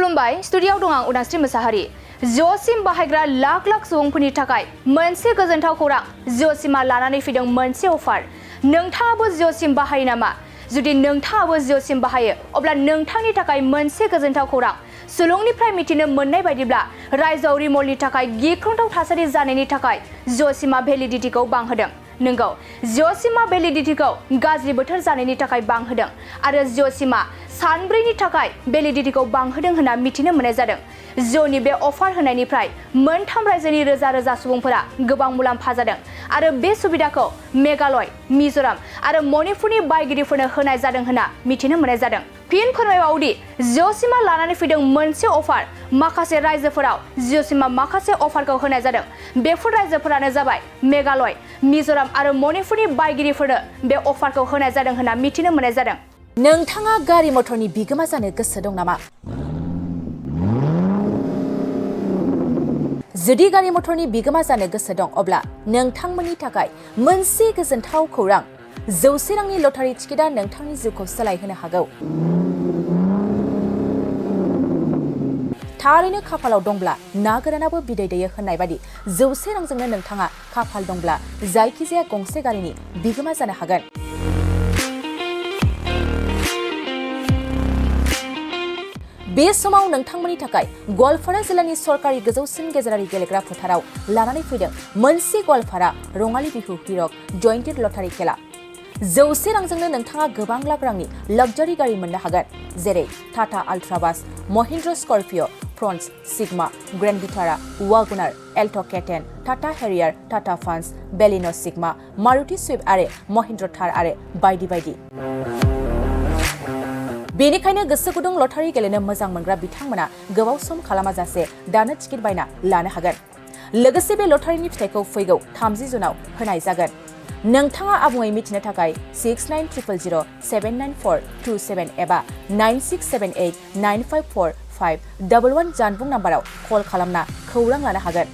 खुलुमबाय स्टुडियाव दं आं उदांस्रि मोसाहारि जिअ सिम बाहायग्रा लाख लाख सुबुंफोरनि थाखाय मोनसे गोजोनथाव खौरां जिअ सिमआ लानानै फैदों मोनसे अफार नोंथाङाबो जिअ सिम बाहायो नामा जुदि नोंथाङाबो जिअ सिम बाहायो अब्ला नोंथांनि थाखाय मोनसे गोजोनथाव खौरां सुलुंनिफ्राय मिथिनो मोननाय बायदिब्ला रायजोआव रिमलनि थाखाय गिख्रंथाव थासारि जानायनि थाखाय जिअ सिमआ भेलिडिटिखौ बांहोदों नंगौ जिअ सिमआ भेलिडिटिखौ गाज्रि बोथोर जानायनि थाखाय बांहोदों आरो जिअ सिमआ सानब्रैनि थाखाय भेलिडिटिखौ बांहोदों होनना मिथिनो मोननाय जादों जिअनि बे अफार होनायनिफ्राय मोनथाम रायजोनि रोजा रोजा सुबुंफोरा गोबां मुलाम्फा जादों आरो बे सुबिदाखौ मेघालय मिजोराम आरो मणिपुरनि बायगिरिफोरनो होनाय जादों होनना मिथिनो मोननाय जादों फिन फोरमायबावदि जिअ सिमआ लानानै फैदों मोनसे अफार माखासे रायजोफोराव जिअ सिमआ माखासे अफारखौ होनाय जादों बेफोर रायजोफोरानो जाबाय मेघालय मिजोराम आरो मणिपुरनि बायगिरिफोरनो बे अफारखौ होनाय जादों होनना मिथिनो मोननाय जादों नोंथाङा गारि मटरनि बिगोमा जानो गोसो दं नामा जुदि गारि मटरनि बिगोमा जानो गोसो दं अब्ला नोंथांमोननि थाखाय मोनसे गोजोनथाव खौरां 100 रांनि लटारि टिकेटआ नोंथांनि जिउखौ सोलायहोनो हागौ थारैनो खाफालाव दंब्ला ना गोरानाबो बिदै दैयो होननाय बादि 100 रांजोंनो नोंथाङा खाफाल दंब्ला जायखिजाया गंसे गारिनि बिगोमा जानो हागोन बे समाव नोंथांमोननि थाखाय गवालपारा जिल्लानि सरकारि गोजौसिन गेजेरारि गेलेग्रा फोथाराव लानानै फैदों मोनसे गवालपारा रङाली बिहु हिरक जयन्तीर लटारि खेला 100 रांजोंनो नोंथाङा गोबां लाख रांनि लाक्जारि गारि मोननो हागोन जेरै Tata Altroz Mahindra Scorpio' Fronx Sigma grand Vitara WagonR Alto' K ten Tata Harrier Tata Punch Baleno' Sigma Maruti Swift आरो महिन्द्र थार आरो बायदि बायदि बेनिखायनो गोसो गुदुं लटारि गेलेनो मोजां मोनग्रा बिथांमोना गोबाव सम खालामाजासे दानो टिकेट बायना लानो हागोन लोगोसे बे लटारिनि फिथाइखौ फैगौ 30 जुनाव होनाय जागोन नोंथाङा आबुङै मिथिनो थाखाय 6900079427 एबा 9678954511 जानबुं नाम्बाराव कल खालामना खौरां लानो हागोन